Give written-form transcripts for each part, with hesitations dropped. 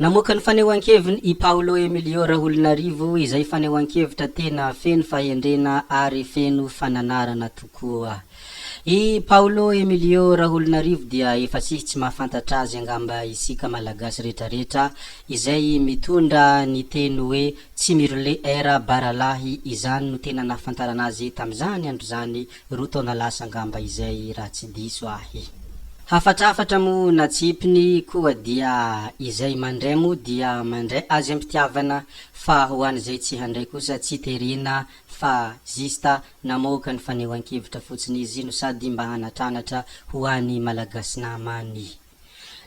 Namoaka ny fanehoan-keviny i Paolo Emilio Raholinarivo izay fanehoan-kevitra tena feno fahendrena ary feno fananarana tokoa. I Paolo Emilio Raholinarivo dia efa tsisy tsy mahafantatra azy angamba isika Malagasy retraretra izay mitondra ny teny hoe tsy mirole air baralahy izany no tena nahafantarana azy tamin'izany andro izany 2 taona lasa angamba izay raha tsy diso ahy. Hafatrafatra moa natsipiny koa dia izay mandray moa dia mandray azy am-pitiavana fa ho an'izay tsy handray kosa tsy terena fa juste namoaka ny fanehoan-kevitra fotsiny izy no sady mba hanatranatra ho an'ny Malagasy namany.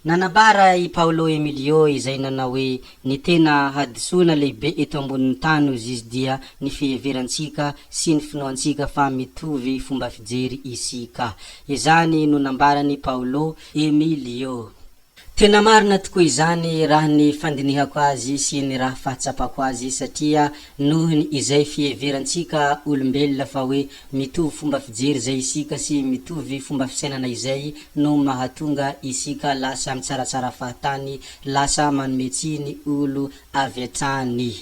Nanambara i Paolo Emilio izay nanao hoe ny tena hadisoana lehibe eto ambonin'ny tany hozy izy dia ny fiheverantsika sy ny finoantsika fa mitovy fomba fijery isika. Izany no nambaran'i Paolo Emilio. Tena marina tokoa izany raha ny fandinihako azy sy ny raha fahatsapako azy satria nohony izay fiheverantsika olombelona fa hoe mitovy fomba fijery izay isika sy mitovy fomba fisainana izay no mahatonga isika lasa mitsaratsara fahatany, lasa manome tsiny olo avy hatrany.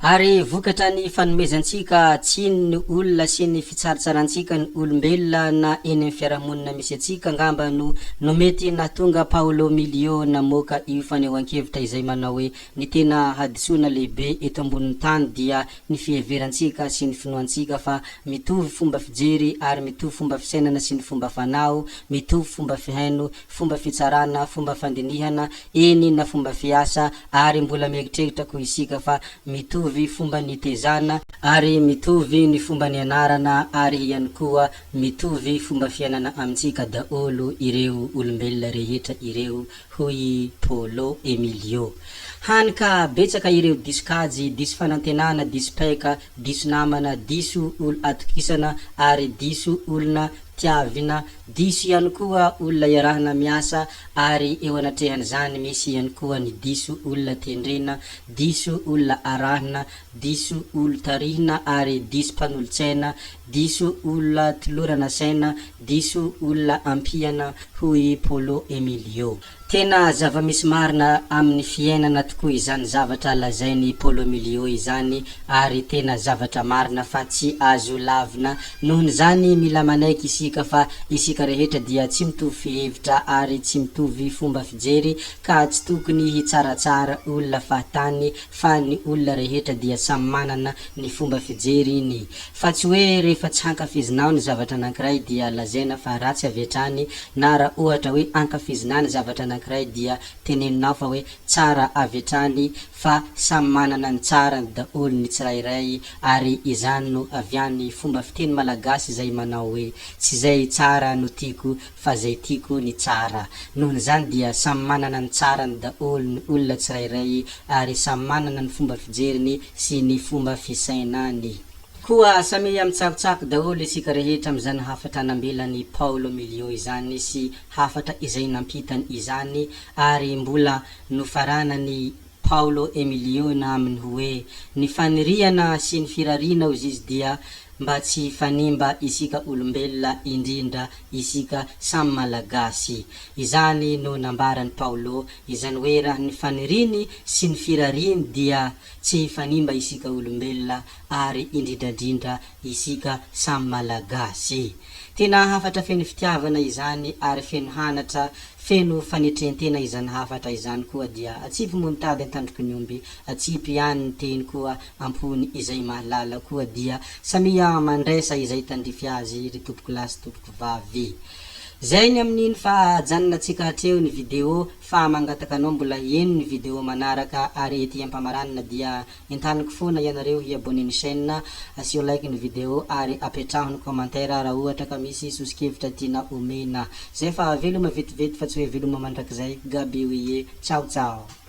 Ary vokatra ny fanomezantsika tsiny ny olona sy ny fitsaratsarantsika ny olombelona na eny amin'ny fiarahamonina misy antsika angamba no no mety nahatonga Paolo Milio namoaka io fanehoan-kevitra izay manao hoe ny tena hadisoana lehibe eto ambonin'ny tany dia ny fiheverantsika sy ny finoantsika fa mitovy fomba fijery ary mitovy fomba fisainana sy ny fomba fanao, mitovy fomba fihaino, fomba fitsarana, fomba fandinihana, eny na fomba fiasa ary mbola mieritreritra koa isika fa mitovy fomba nitezana, ary mitovy ny fomba nianarana ary ihany koa mitovy fomba fiainana amintsika daholo ireo olombelona rehetra ireo hoy i Paulo Emilio. Hany ka betsaka ireo diso kajy, diso fanantenana, diso paika, diso namana, diso olo atokisana ary diso olona tiavina, diso ihany koa olona iarahana miasa ary eo anatrehan'izany misy ihany koa ny diso olona tendrena, diso olona arahina, diso olo tarihina ary diso mpanolotsaina, diso olona tolorana saina, diso olona ampiana hoy i Paulo Emilio. Tena zava-misy marina amin'ny fiainana tokoa izany zavatra lazain'i Paulo Emilio izany ary tena zavatra marina fa tsy azo lavina. Nohon'izany mila manaiky isika fa isika rehetra dia tsy mitovy fihevitra ary tsy mitovy fomba fijery ka tsy tokony hitsaratsara olona fahatany fa ny olona rehetra dia samy manana ny fomba fijeriny fa tsy hoe rehefa tsy hankafizinao ny zavatra anankiray dia lazaina fa ratsy avy hatrany na raha ohatra hoe ankafizinà ny zavatra anankiray dia teneninao fa hoe tsara avy hatrany fa samy manana ny tsarany daholo ny tsirairay ary izany no avy any fomba fiteny malagasy izay manao hoe tsy izay tsara no tiako fa zay tiako ny tsara. Nohon'izany dia samy manana ny tsarany daholo ny olona tsirairay ary samy manana ny fomba fijeriny sy ny fomba fisainany. Koa samia mitsakotsako daholo isika rehetra amin'izany hafatra nambelan'i Paolo Milio izany sy hafatra izay nampitany izany ary mbola nofaranan'i Paolo Emilio na amin'ny hoe ny faniriana sy ny firariana ozizy dia mba tsy hifanimba isika olombelona indrindra isika samy Malagasy. Izany no nambaran'i Paolo, izany hoe raha ny faniriany sy ny firariany dia tsy hifanimba isika olombelona ary indrindrandrindra isika samy Malagasy. Tena hafatra feno fitiavana izany ary feno hanatra, feno fanetren-tena izany hafatra izany koa dia atsipy moa ny tady an-tandroky ny omby, atsipy ihany ny teny koa am-pony izay mahalala koa dia samia mandraisa izay tandrify azy ry tompokolahy sy tompokovavy. Zay ny amin'iny fa ajanona-tsika hatreo ny video fa mangataka anao mbola hieno ny video manaraka ary ety ampamaranana dia Entaniko foana ianareo hi abonner ny chaîne, asio like ny vidéo ary apetraho ny commentaire raha ohatra ka misy sosokevitra tiana omena. Zay fa veloma vetivety fa tsy hoe veloma mandrakizay Gaby oie. Ciao ciao.